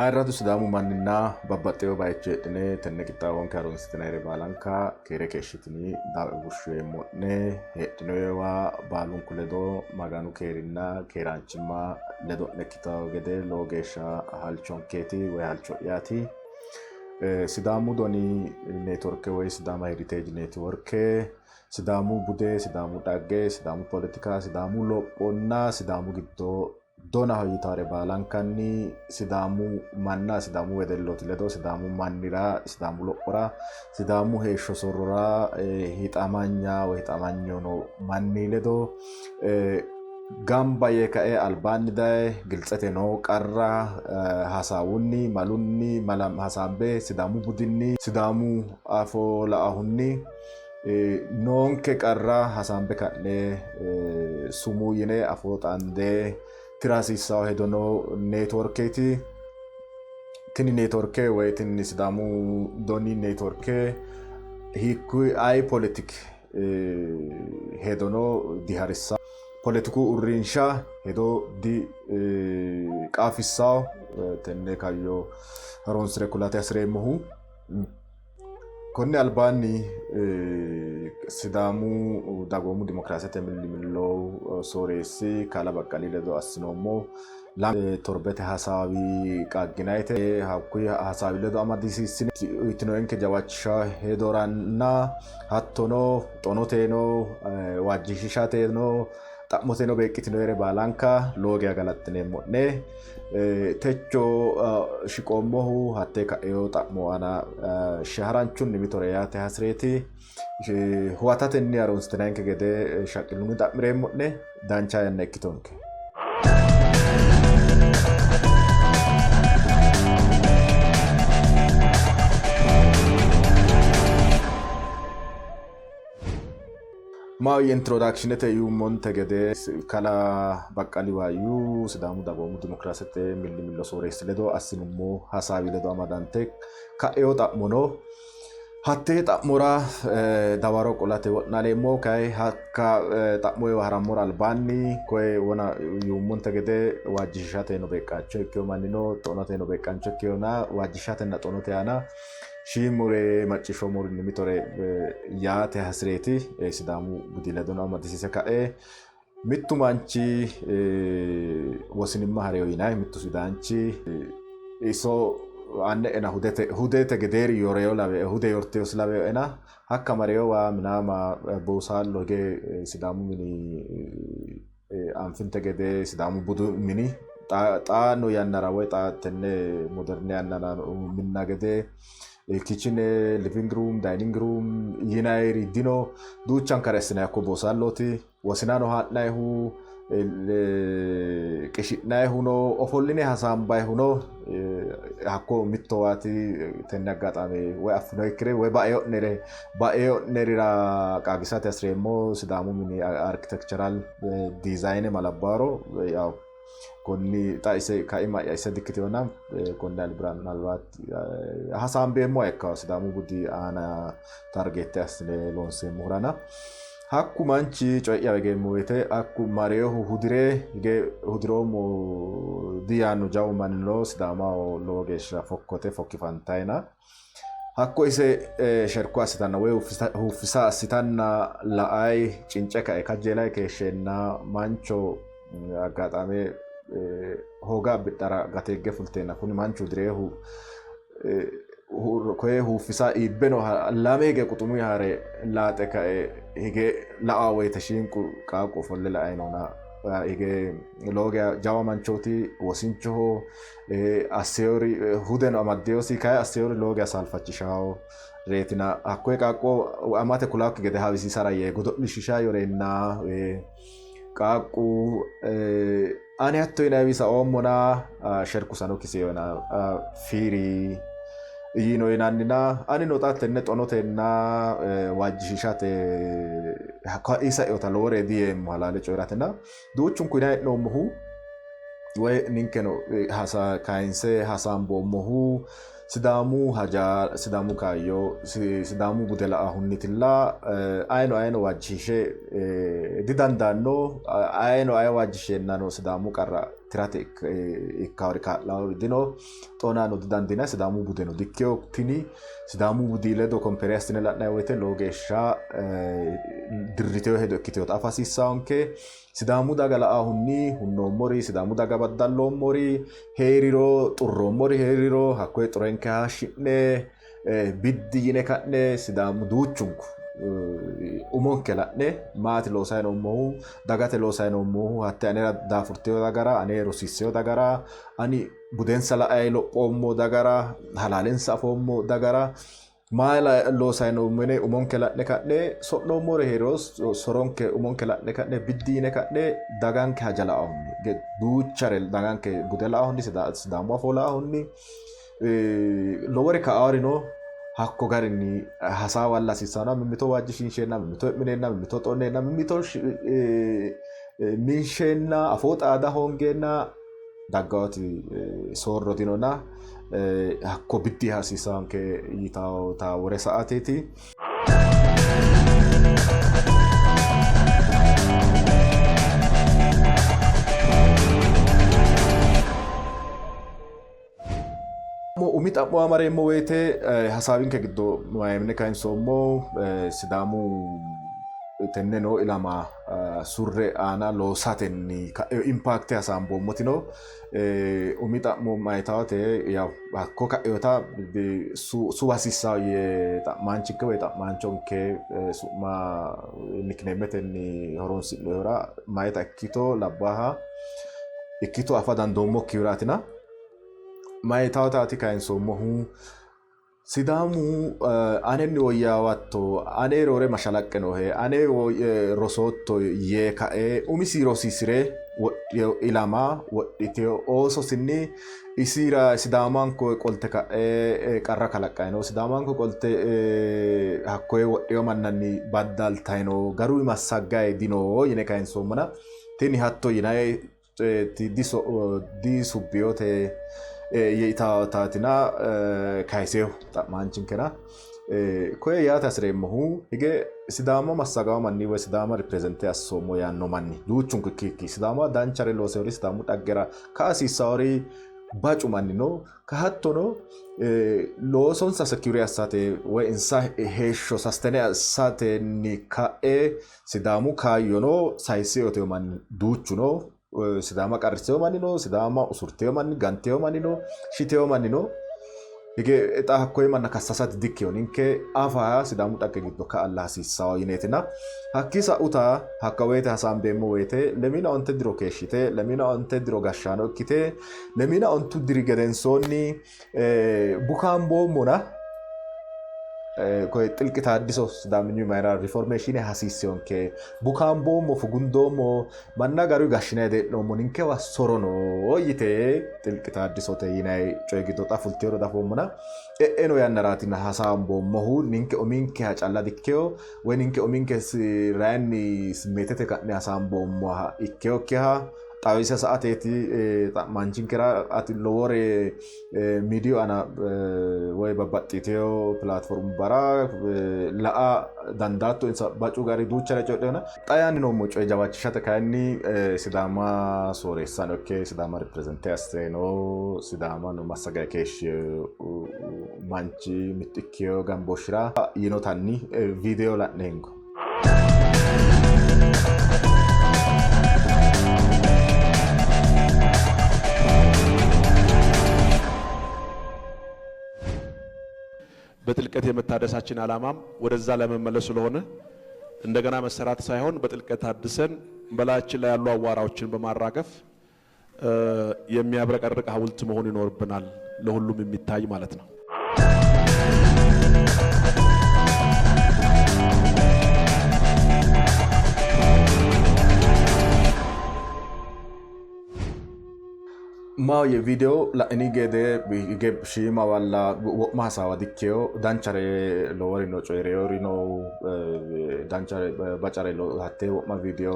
Ayirradu Sidaamu manninna babbaxxeewo bayicho heedhine tenne qixxaawonke harunsitinayire baalanka keere keeshshitini bushsheemmo'ne. Heedhinoyiwa baalunku ledo Maganu keerinna keeraanchimma ledo'ne ikkitanno gede lowo geeshsha halchonkeeti woy halcho'yaati. Sidaamu Doni Neetworke woy Sidaama Heriteeji Neetworke Sidaamu bude, Sidaamu dhagge, Sidaamu poletika, Sidaamu lophonna Sidaamu giddo donaho yitawore baalankanni Sidaamu manna, Sidaamu wedellooti ledo, Sidaamu mannira, Sidaamu lophora, Sidaamu heeshsho soorrora hixamanya woy hixamanyo noo manni ledo gamba yee kae albaanni daye Giltsete noo qarra hasaawunni, malunni hasaambe Sidaamu budinni, Sidaamu afoo la''ahunni noonke qarra hasaambe ka'ne sumuu yine afoo xaande tira hasiissanno hedo noo neetworkeeti. Tini neetworke woy tini Sidaamu Doni neetworke hiikkuyi ayi poletiki hedono diharissanno. Poletiku uurrinsha hedo diqaafissanno. Tenne kaayyo horoonsire kulate hasireemmohu. Konni albaanni Sidaamu dagoomu dimokiraasete millimillo sooreessi Kalaa Baqqali ledo assinoommo torbete hasaawi qaagginayite. Hakkuyi hasaawi ledo amadisiissine uyitinoenke jawaachisha hedoranna hattono xonoteno waajjishiishateno xa'moteno beeqqitinoere baalanka lowo geya galaxxineemmo'ne. Techo shiqoommohu hattee ka'ino xa'mo aana haranchunni mitore yaate hasireeti. Huwatatenni harunsitinanke gede shaqqillunni xa'mireemmo'ne. Dancha yanna ikkitonke. Maahoyye introdakshinete yuummonte gede kalaa Baqqali Waayyu Sidaamu Dagoomu Dimokiraasete Millimillo sooreessi ledo assinummo hasaawi ledo amadante ka'ino xa'mo no. Hattee xa'mora dawaro qolate wo'naaleemmo. Kayi hakka xa'mowa harammora albaanni koye wona yuummonte gede waajjishiishateno beeqqaancho ikkino manni no, xonoteno beeqqaancho ikkinona waajjishatenna xonote aana shiimure macciishshoommorinni mitore yaate hasi'reeti. Sidaamu budi ledono amadisiise kae mittu manchi wosinimma hareyo yinanni mittu sidaanchi iso anne'ena hudete gedeeri yoreyo lawe hude yorteyosi laweyoena hakka mareyowa minaama boosaallo hige Sidaamu mini anfinte gede Sidaamu budu mini xaa noo yannara woy xa tenne moderne yannara minna gede kitchen, living room, dining room yinayiri dino. Duuchankare assinanni hakko boosaallooti. Wosinano haa'nayihu, qishi'nayihuno, ofolline hasaambayihuno hakko mittowaati. Tenne aggaxaame woy affinoyikkire woy baeo'nere baeo'nerira qaagisate hasireemmo. Sidaamu mini architectural design malabbaaro yawu konni xa ise kaima'ya ise dikkitinona konni albira albaatti hasaambeemmoha ikkawo Sidaamu budi aana targeette assine loonseemmohurana hakku manchi coyi'ya egeemmo woyte hakku mareehu hudire hige hudiroommo diyaanno jawu mannino Sidaamaho lowo geeshsha fokkote fokkifantayina hakko ise sherko assitanna woy huffisa assitanna la''ay cince kae kajeelay keeshsheenna mancho aggaxaame hooga abbidhara gateegge fulteenna kuni manchu hudireehu koye huuffisa iibbe nooha lame hige quxumuyi haare laaxe kae hige la''a woyte shiinqu qaaqqu ofolle la''ay noona hige lowo geya jawa manchooti wosinchoho asseyori hudeno amaddeyosi kayi asseyori lowo geya saalfachishawo reetina hakkoye qaaqqo amate kulaakki gede hawisiisara yee godo'lishisha yoreenna qaaqqu ani hatto yinanni saoommona sherku sano kiseyona fiiri yiino yinannina anino xa tenne xonotenna waajjishiishate isaeota lowore diyeemmo halaale coyi'ratena duuchunku yinanni hee'noommohu woy ninkeno kayinse hasaamboommohu Sidaamu haja, Sidaamu kaayyo, Sidaamu bude la''ahunnitilla ayino ayeno waajjishiishe didandaanno, ayino aye waajjisheennano Sidaamu qarra tirate ikkaori kaa'laori dino. Xonano didandiinanni, Sidaamu budeno dikkino. Tini Sidaamu budi ledo compare assine la'nanni woyte lowo geeshsha dirritino hedo ikkitinota afa hasiissannonke. Sidaamu daga la'ahunni hunnoommori, Sidaamu daga baddalloommori hee'riro, xurroommori hee'riro hakkoye xurenke haashshi'ne biddi yine ka'ne Sidaamu duuchunku umonke la'ne maati loosayi noommohu, dagate loosayi noommohu hatte anera daafurtino dagara, ane rosiissino dagara, ani budensa la'ayi lophoommo dagara, halaalensa afoommo dagara maa loosayi noommo yine umonke la'ne ka'ne so'noommore hee'riro soronke umonke la'ne ka'ne biddi yine ka'ne daganke haja la'ahunni duuchare daganke bude la'ahunni Sidaamu afoo la'ahunni lowore ka'aarino hakko garinni hasaawalla hasiissanno. Mimmito waajjishiinsheenna, mimmito he'mineenna, mimmito xonneenna, mimmito minsheenna, afoo xaada hoongeenna daggaoti soorro dinona hakko biddi hasiissanke yitawota wore sa''ateeti. Umi xa'mo amareemmo woyte hasaawinke giddo mayimne kayinsoommo Sidaamu tenne noo ilama surre aana loosatenni ka'e impaakte hasaamboommotino umi xa'mo mayitawote yaw hakko ka'eyota suwa hasiissawo yee xa'maanchinke woy xa'maanchonke su'ma nikineemetenni horonsi'nohura mayita ikkito labbaaha ikkito afa dandoommokkihuraatina mayitawotaati kayinsoommohu. Sidaamu anenni woyyaawatto, ane roore mashalaqqe noohe, ane rosootto yee kae umisi rosiisi're wodhino ilama wodhitino oososinni isira Sidaamanko qolte ka'e qarra kalaqqanni no. Sidaamanko qolte hakkoye wodhino mannanni baddaltanni no. Garunni massagganni dino yine kayinsoommona tini hatto yinanni disubbinote yitaatina kayisehu xa'maanchinkera. Koye yaate hasi'reemmohu hige Sidaama massagawo manni woy Sidaama ripireezente assoommo yaanno manni duuchunku ikkikki Sidaama danchare loosewori Sidaamu dhaggera ka'a hasiissawori bacu manni no. Hattono loosonsa secure assate woy insa heeshsho sastene assatenni ka'e Sidaamu kaayyono sayissino manni duuchu no. Sidaama qarrissino manni no, Sidaama usurtino manni, gantino manni no, shitino manni no. Hige xa hakkoye manna kassasate dikkino ninke afa Sidaamu dhagge giddo ka'alla hasiissawo yineetina. Hakkii sa'uta hakka woyte hasaambeemmo woyte lemiina onte diro keeshshite, lemiina onte diro gashshaano ikkite, lemiina ontu diri gedensoonni bukaamboommona koye xilqi taaddiso Sidaaminyu mayira riformeeshiine hasiissiyonke bukaamboommo fugundoommo manna garu gashshinayi dee'noommo ninkewa soro no yite xilqi taaddisote yinayi coyi giddo xa fultiyoro dafoommona e'e no yannaraatina hasaamboommohu ninke uminkeha calla dikkeyo woy ninke uminke rayinni simmeetete ka'ne hasaamboommoha ikkeyokkiha xawise sa''ateeti xa'maanchinkera ati lowore miidiyu aana woy babbaxxitino pilaatformubbara la''a dandaatto insa bacu gari duuchare coyidhona. Xa yaanni noommo coye jawaachishate kayinni Sidaama sooreessano ikke Sidaama ripireezente asse no Sidaamano massagayi keeshshino manchi mittu ikkino gambooshshira yiinotanni viidiyo la'ne hingo. በጥልቀት የመታደሳችን ዓላማም ወደዛ ለመመለስ ስለሆነ እንደገና መሰራት ሳይሆን በጥልቀት ታድሰን በላያችን ላይ ያሉ አዋራዎችን በማራገፍ የሚያብረቀርቅ ሐውልት መሆን ይኖርብናል፣ ለሁሉም የሚታይ ማለት ነው። Maahoyye viidiyo la'ini gede hige shiimawalla wo'ma hasaawa dikkeyo danchare loworino coyi'reyorino danchare bacare hattee wo'ma viidiyo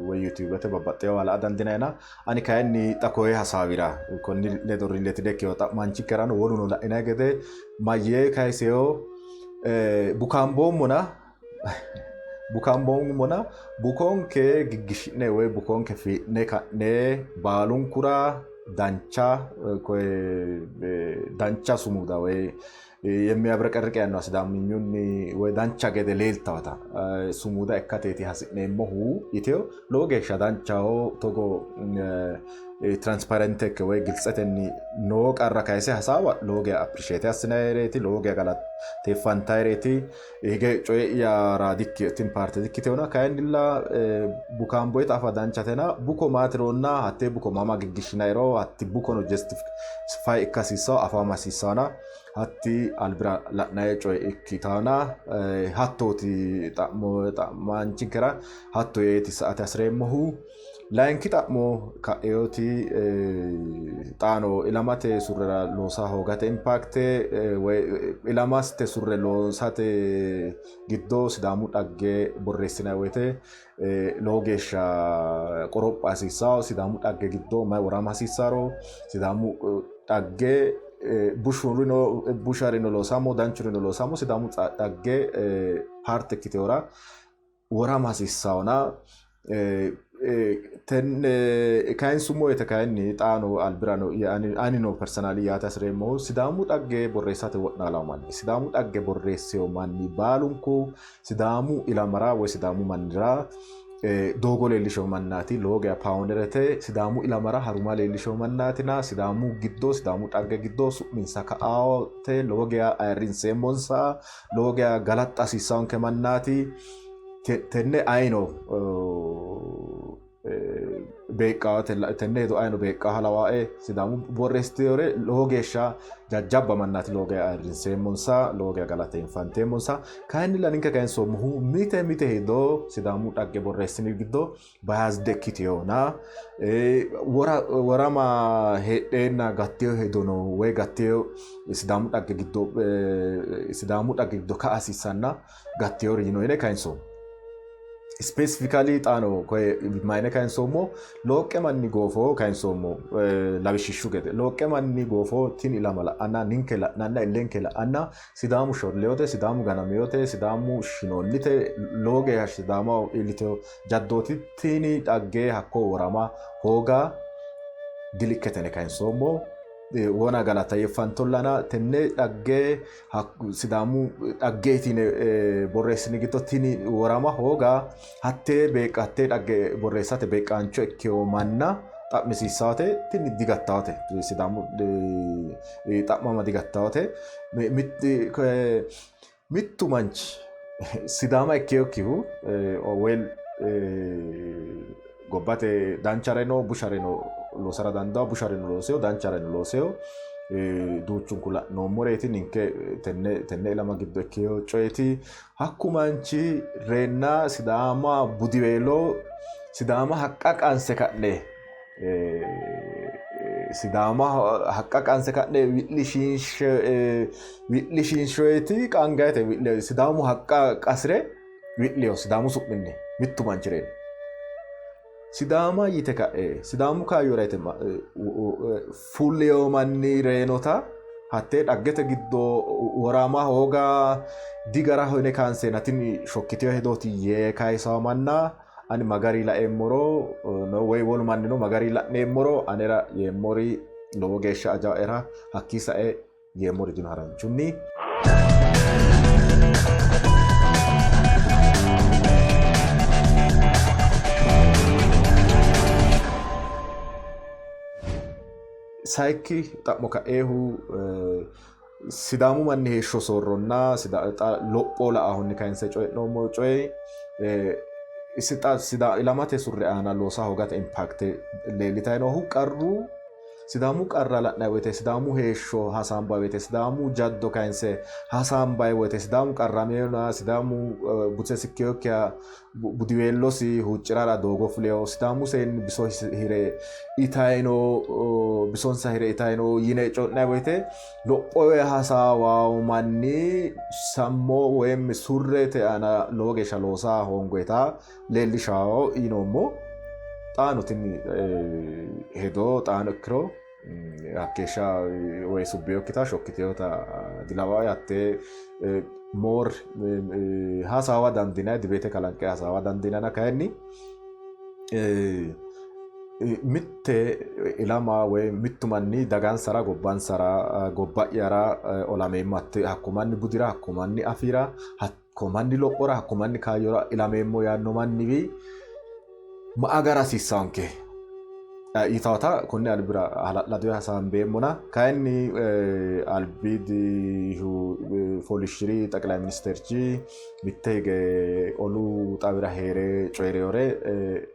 woy yuutiyubete babbaxxeyowa la'a dandinayina ani kayinni xa koye hasaawira konni ledo rileetide ikkeyo xa'maanchikkerano woluno la'inay gede mayyee kayiseyo bukaamboommona. Bukaamboommona bukonke giggishi'ne woy bukonke fii'ne ka'ne baalunkura dancha koye dancha sumuda woy የሚያብረቀርቅ ያነው ሲዳምኙኒ ወይ dancha gede leeltawata sumuda ikkateeti hasi'neemmohu yiteyo lowo geeshsha danchaho. Togo transparent ikke woy giltsetenni noo qarra kayise hasaawa lowo geeshsha appreciate assinayireeti, lowo geeshsha galateeffantayireeti. Hige coyi'yara tin parte dikkitewona, kayinnilla bukaamboyita afa danchatena buko maatironna hattee buko mama giggishshinayiro hatti bukono justify ikka hasiissawo, afama hasiissawana hatti albira la'nayi coye ikkitaana. Hattooti xa'maanchinkera hatto yeeti sa"ate hasireemmohu. Layinki xa'mo ka'eyooti xaano ilamate surrera loosa hoogate impact woy ilamate surre loosate giddo Sidaamu dhagge borreessinayi woyte lowo geeshsha qoropha hasiissawo. Sidaamu dhagge giddo mayi worama hasiissaro, Sidaamu dhagge bushurino busharino loosamo, danchurino loosamo, Sidaamu dhagge parte ikkitewora worama hasiissawona. Tenne kayinsummo woyte kayinni xaano albirano anino personally yaate hasireemmohu Sidaamu dhagge borreessate wo'naalawo manni, Sidaamu dhagge borreesseyo manni baalunku Sidaamu ilamara woy Sidaamu mannira doogo leellisheyo mannaati. Lowo geya pioneerete, Sidaamu ilamara haruma leellisheyo mannaatina Sidaamu giddo, Sidaamu dhagge giddo su'minsa ka'awote lowo geya ayirrinseemmonsa, lowo geya galaxxa hasiissawonke mannaati. Tenne ayino beeqqawote, tenne hedo ayino beeqqaha lawae. Sidaamu borreessiteyore lowo geeshsha jajjabba mannaati, lowo geya ayirrinseemmonsa, lowo geya galateeffanteemmonsa. Kayinnilla ninke kayinsoommohu mite mite hedo Sidaamu dhagge borreessini giddo biased ikkiteyona worama heedheenna gatteyo hedo no woy gatteyo Sidaamu dhagge giddo, Sidaamu dhagge giddo ka'a hasiissanna gatteyori yino yine kayinsoommo. Specifically xaano koye mayine kayinsoommo? Looqqe manni goofo kayinsoommo lawishshu gede. Looqqe manni goofo tini ilama la'anna, ninke la'nanna, illenke la'anna Sidaamu sholleyote, Sidaamu ganameyote, Sidaamu shinoonnite, lowo geeshsha Sidaamaho iilliteyo jaddooti. Tini dhagge hakko worama hooga dilikketene kayinsoommo. Wona galateeffantollana tenne dhagge Sidaamu dhaggeeti yine borreessini giddo tini worama hooga hattee beeqqa hattee dhagge borreessate beeqqaancho ikkeyo manna xa'misiissaate. Tini digattaate, Sidaamu xa'mama digattaate. Mittu manchi Sidaama ikkeyokkihu woy gobbate danchareno bushareno loosara dandawo, bushareno looseyo, danchareno looseyo, duuchunku la'noommoreeti. Ninke tenne ilama giddo ikkeyo coyeeti. Hakku manchi reenna Sidaama budiweelo Sidaama haqqa qanse ka'ne, Sidaama haqqa qanse ka'ne wi'lishiinshoyeti qaangayete. Sidaamu haqqa qasire wi'liyo Sidaamu su'minni mittu manchi reenna Sidaama yite ka'e Sidaamu kaayyora yite fulleyo manni reenota hattee dhaggete giddo worama hooga digaraho yine kaanseenna tini shokkiteyo hedooti yee kayisawo manna ani magari laeemmoro woy wolu mannino magari la'neemmoro anera yeemmori lowo geeshsha ajaera hakkii sae yeemmori dino haranchunni. Sayikki xa'mo ka'eehu Sidaamu manni heeshsho soorronna lopho la'ahunni kayinse coyi'noommo coyi isi xa ilamate surre aana loosa hoogate impact leellitayi noohu qarru Sidaamu qarra la'nanni woyte, Sidaamu heeshsho hasaambanni woyte, Sidaamu jaddo kayinse hasaambanni woyte, Sidaamu qarrameyona, Sidaamu budesi ikkinokkiha budiweellosi huuccirara doogo fuleyo, Sidaamu seenni biso hire itayi no, bisonsa hire itayi no yine coyi'nanni woyte lopho hasaawawo manni sammo woyim surrete aana lowo geeshsha loosa hoongoyita leellishawo yinoommo. Xaano tini hedo xaano ikkiro hakkeeshsha woy subbinokkita shokkiteyoota dilawae. Hattee More hasaawa dandiinanni, debate kalanqe hasaawa dandiinanna, kayinni mitte ilama woy mittu manni dagansara, gobbansara, gobba'yara olameemmo, hakko manni budira, hakko manni afiira, hakko manni lophora, hakko manni kaayyora ilameemmo yaanno manniwi ma agara hasiissanke yitawota konni albira hala'lado hasaambeemmona. Kayinni albiidihu fooliishshiri xaqilay ministerchi mitte hige olu xawira hee're coyi'reyore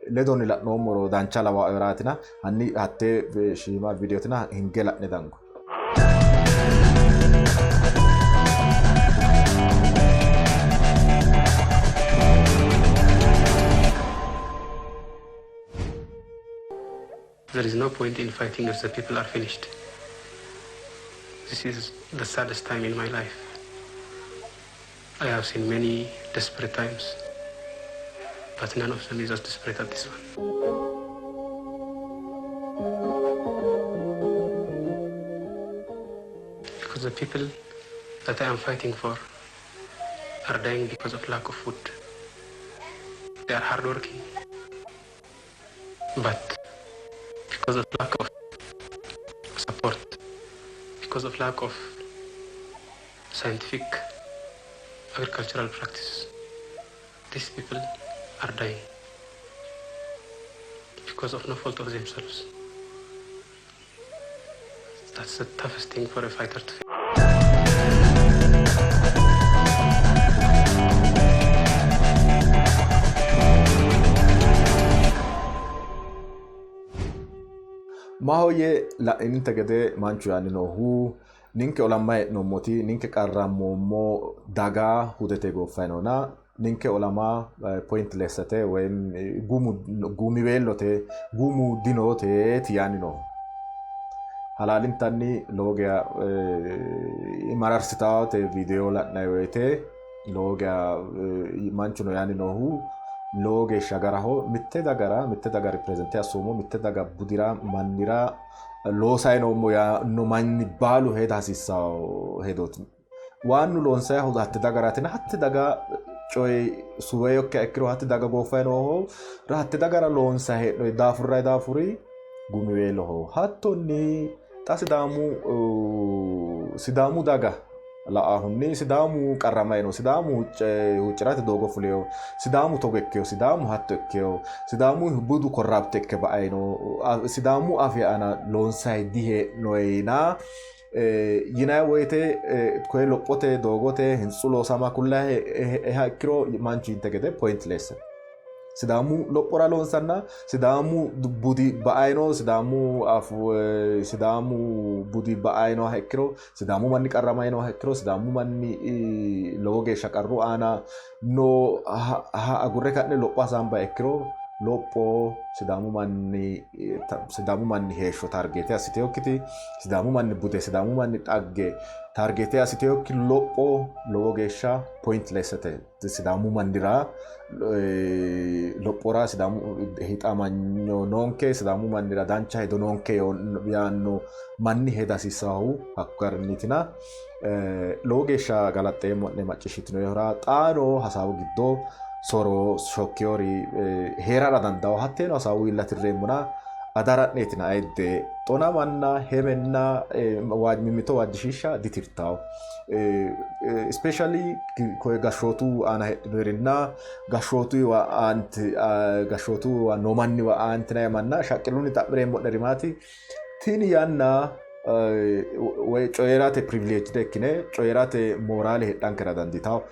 ledonni la'noommoro dancha lawaeraatina, hanni hattee shiima viidiyotina hinge la'ne dango. There is no point in fighting if the people are finished. This is the saddest time in my life. I have seen many desperate times, but none of them is as desperate as this one. Because the people that I am fighting for are dying because of lack of food. They are hardworking, but because of lack of support, because of lack of scientific agricultural practice, these people are dying because of no fault of themselves. That's the toughest thing for a fighter to face. Maahoyye, la'ininte gede manchu yaanni noohu ninke olamma hee'noommoti, ninke qarrammoommo daga hudete gooffayi noona, ninke olama pointlessete woy gumiweellote, gumu dinooteeti yaanni noohu. Halaalintanni lowo geya mararsitawote viidiyo la'nanni woyite, lowo geya manchuno yaanni noohu lowo geeshsha garaho. Mitte dagara, mitte daga represent assoommo, mitte daga budira mannira loosayi noommo yaanno manni baalu heda hasiissawo hedooti. Waannu loonsayihu hatte dagaraatina, hatte daga coyi suweyokkiha ikkiro, hatte daga gooffayi nooho, hatte dagara loonsayi hee'noyi daafurrayi daafuri gumiweeloho. Hattonni xa Sidaamu daga la''ahunni Sidaamu qarramayi no, Sidaamu huuccirate doogo fuleyo, Sidaamu togo ikkeyo, Sidaamu hatto ikkeyo, Sidaamu budu corrupt ikke ba''ayi no, Sidaamu afii aana loonsayi dihee'noyina yinayi woyite, koye lophote doogote hintsu loosama kullayi ikkiro, manchu yinte gede pointless. Sidaamu lophora loonsanna Sidaamu budi ba''ayi no, Sidaamu Sidaamu budi ba''ayi nooha ikkiro, Sidaamu manni qarramayi nooha ikkiro, Sidaamu manni lowo geeshsha qarru aana noo agurre ka'ne lopho hasaambayi ikkiro, lopho Sidaamu manni heeshsho target assiteyokkiti, Sidaamu manni bude, Sidaamu manni dhagge target assiteyokki lopho lowo geeshsha pointlessete. Sidaamu mannira lophora Sidaamu hixamanyo noonke, Sidaamu mannira dancha hedo noonke yaanno manni heda hasiissahu hakko garinniitina, lowo geeshsha galaxxeemmo'ne macciishshitinohura. Xaano hasaawu giddo soro shokkiyori heerara dandawo, hatteeno hasaawu illatirreemmona adara'neetina, ayidde xonamanna hemenna mimmito waajjishiishsha ditirtawo. Especially koye gashshootu aana heedhinorinna gashshootuwa noo manniwa aantinay manna shaqqillunni xa'mireemmo'neri maati? Tini yanna woy coyi'rate privilege ikkine coyi'rate moraale heedhankera dandiitawo,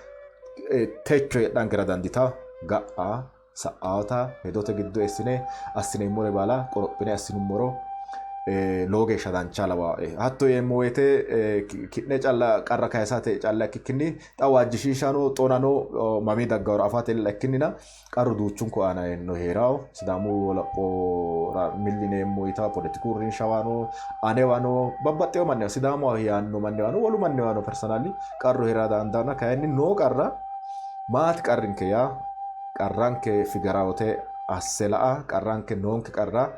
techo heedhankera dandiitawo, ga'a sa'aata hedote giddo eessine assineemmore baala qorophine assinummoro lowo geeshsha dancha lawae. Hatto yeemmo woyite ki'ne calla qarra kayisate calla ikkikkinni, xa waajjishiishano xonano mamii daggaworo afate ikkinnina, qarru duuchunku aana no heerawo. Sidaamu wolaphora millineemmo yita poletiku uurrinshawano, anewano, babbaxxewo manniwa, Sidaamu yaanno manniwano, wolu manniwano personally qarru heera dandaanna. Kayinni noo qarra maati qarrinke yaa, qarranke figure out asse la'a, qarranke noonke qarra.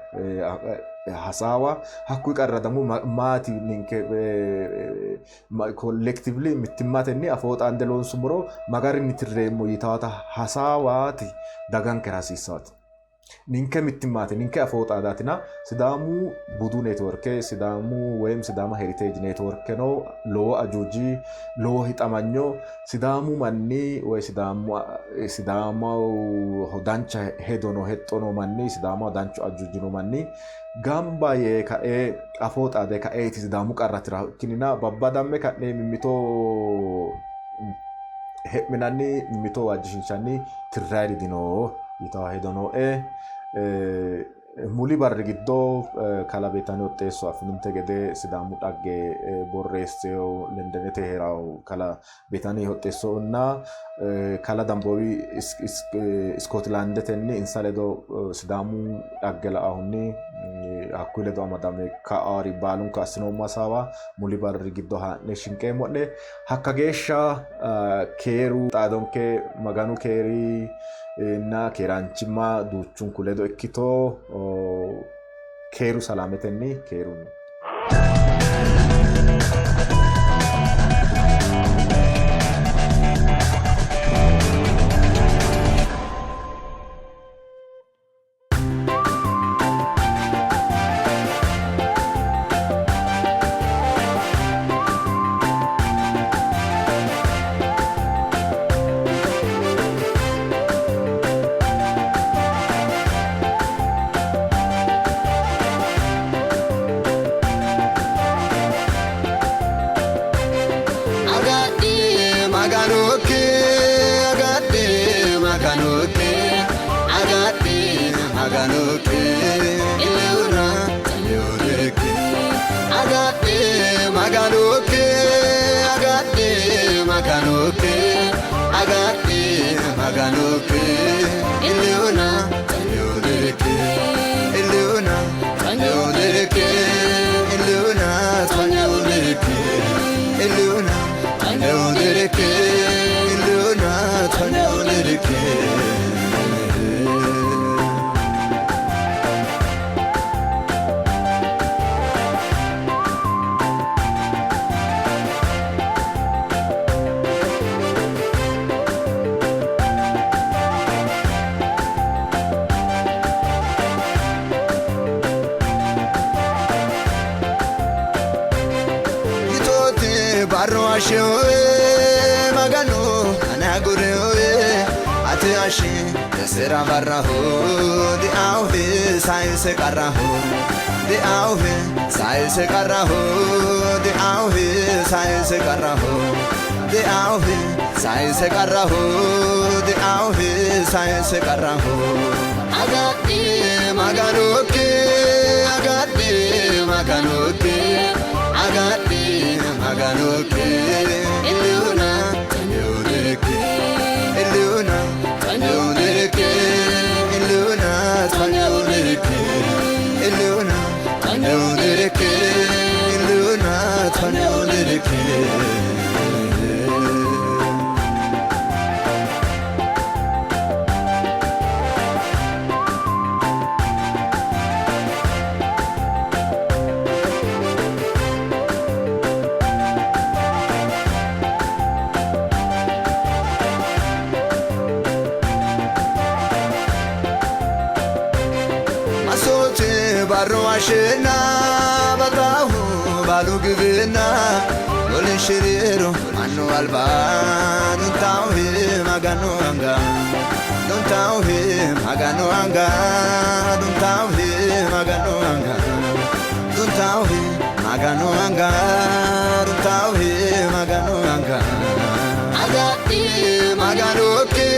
hasaawa hakkuyi qarra dammo maati ninke collectively mittimmatenni afoo xaande loonsummoro magarinni tirreemmo yitaata hasaawaati dagankera hasiissaati. Ninke mittimmaati, ninke afoo xaadaatina Sidaamu budu neetworke, Sidaamu woyim Sidaama Heritage neetworkeno lowo ajuuji, lowo hixamanyo Sidaamu manni woy Sidaamu Sidaamaho dancha hedo no hexxo noo manni Sidaamaho danchu ajuuji noo manni gamba yee kae afoo xaade kaeeti Sidaamu qarra tirahu ikkinnina babbadamme ka'ne mimmito he'minanni mimmito waajjishiinshanni tirrayiri dino yitawo hedo nooe. Muli barri giddo kalaa Beetani Hoxxeesso affininte gede Sidaamu dhagge borreesseyo Lendenete hee'rawo kalaa Beetani Hoxxeessonna kalaa Damboowi Iskootilaandetenni insa ledo Sidaamu dhagge la''ahunni hakkuyi ledo amadame ka'aari baalunku assinoommo hasaawa muli barri giddo haa'ne shinqeemmo'ne. Hakka geeshsha keeru xaadonke Maganu keeri na keeraanchimma duuchunku ledo ikkito keeru salaametenni keerunni. Agadhi Maganokke agadhi Maganokke agadhi Maganokke ilura tanyodeke agadhi Maganokke agadhi Maganokke agadhi Maganokke ilura tanyodeke ilura tanyodeke ilura tanyodeke ilura tanyodeke ilura tanyodeke. Yitooti barru ashewe maganu anagurewe ate ashe desera barraho di'auhe sayinse qarraho di'auhe sayinse qarraho di'auhe sayinse qarraho di'auhe sayinse qarraho di'auhe sayinse qarraho agadhi maganokke agadhi maganokke agadhi maganokke iluna tanyodeke iluna tanyodeke iluna tanyodeke iluna tanyodeke iluna tanyodeke. Masote barro ashena batahu balu gibina golin shiriro manu alba duntauhe maganu anga duntauhe maganu anga duntauhe maganu anga duntauhe maganu anga duntauhe maganu anga agadhi maganokke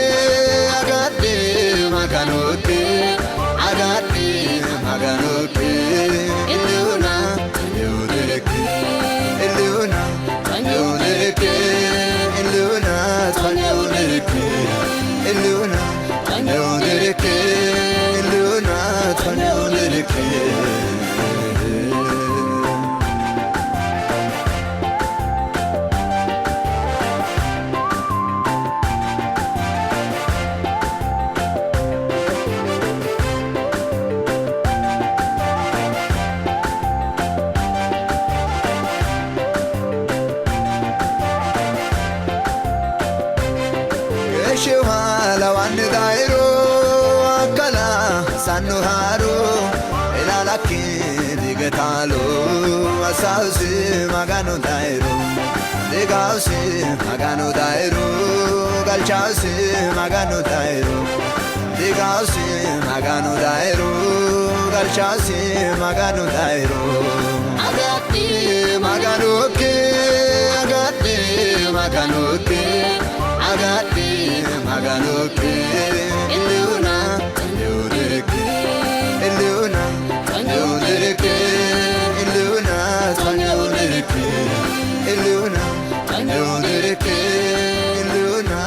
agadhi maganokke agadhi maganokke iluna tanyodeke iluna tanyodeke iluna tanyodeke iluna tanyodeke iluna tanyodeke. Bunshewa lawanni dayiro akkala sannu haaro ilaalakki digatalo asausi maganu dayiro digausi maganu dayiro galchausi maganu dayiro digausi maganu dayiro galchausi maganu dayiro Agatti Maganuke agatti maganuke agatti maganuke iluna ilunike iluna ilunike iluna ilunike iluna ilunike iluna.